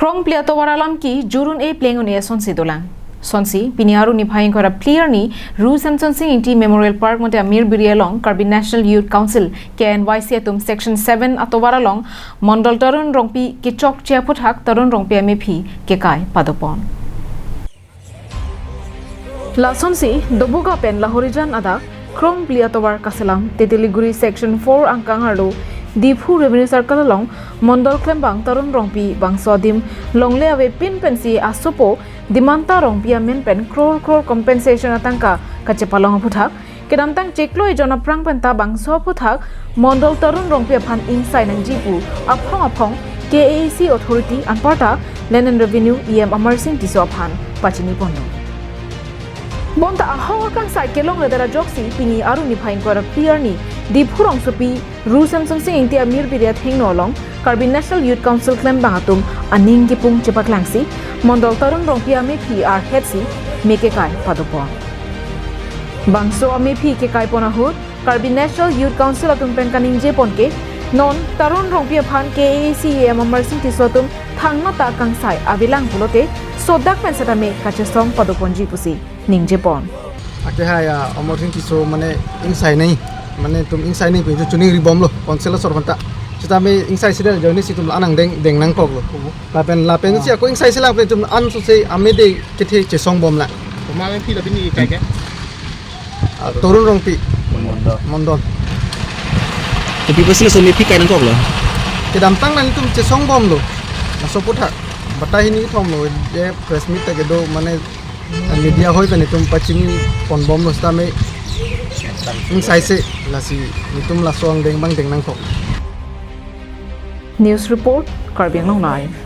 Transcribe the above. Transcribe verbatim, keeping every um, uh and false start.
Krongpli atovar alam ke jurun e pleng un-e asonsi dolang. Sonsi, pini arni niphai ingkoi ra phli arni, Ru Semsonsing Ingti Memorial Park mate Amir Biri along Karbi National Youth Council, K N Y C atum Section seven atovar along Mondol Tarun Rongpi kechokche aphuthak Tarun Rongpi amephi kekai padopon. Lasonsi, Dobuga pen Lahorijan adak, Krongpli atovar kaselam, Tetiliguri Section four angkang arlo, Diphu Revenue Circle along, Mondol klembang Tarun Rongpi bangso adim longle avepin pensi asopo, Dimanta Rongpi amen pen crore crore compensation atangka kachepalong aphuthak, kedamtang chiklo ejon aphrang penta bangso aphuthak, Mondol Tarun Rongpi aphan ingsai nangji pu aphong aphong K A A C authority anparta Land and Revenue E M Amar Singh Tisso aphan pachini ponlo. Bonta ahok akangsai kelongledet ajoksi pini arni niphai ingkoi ra phli arni Diphu rongsopi Ru Semsonsing Ingti Amir Biri athengno along Karbi National Youth Council klembang atum aning kipung chepaklangsi Mondol Tarun Rongpi amephi arhetsi me kekai padopon. Bangso amephi kekai pon ahut Karbi National Youth Council atum pen kaningje pon ke, non Tarun Rongpi aphan K A A C E M Amar Singh Tisso atum thangnat ta kangsai avelang pulote sodak pen setame kachesong padoponji pusi ningje pon. Ake hai ya Amar Singh Tisso mane ingsai nai, mane itum ingsai nai pu chuning ribomlo council asor aphanta. Setame ingsai sida join si itum la-an angdeng deng nangkoklo. Lapen lapen si ako ingsai si lapen itum an so se amede kethe chesong bomlang. Komat amephi la pini kekai ke? Ah, Tarun Rongpi. Mondol. Mondol. Kopi pusi laso amephi kai nangkoklo? Kedamtang nang itum chesong bomlo. Laso aphuthak. Batai hini thomlo. Je press meet ta kedo mane, ah, media hoi pen itum pachini pon bomlo setame ingsai se lasi itum laso angdeng abang deng nangkok. News report, Karbi Anglong Live.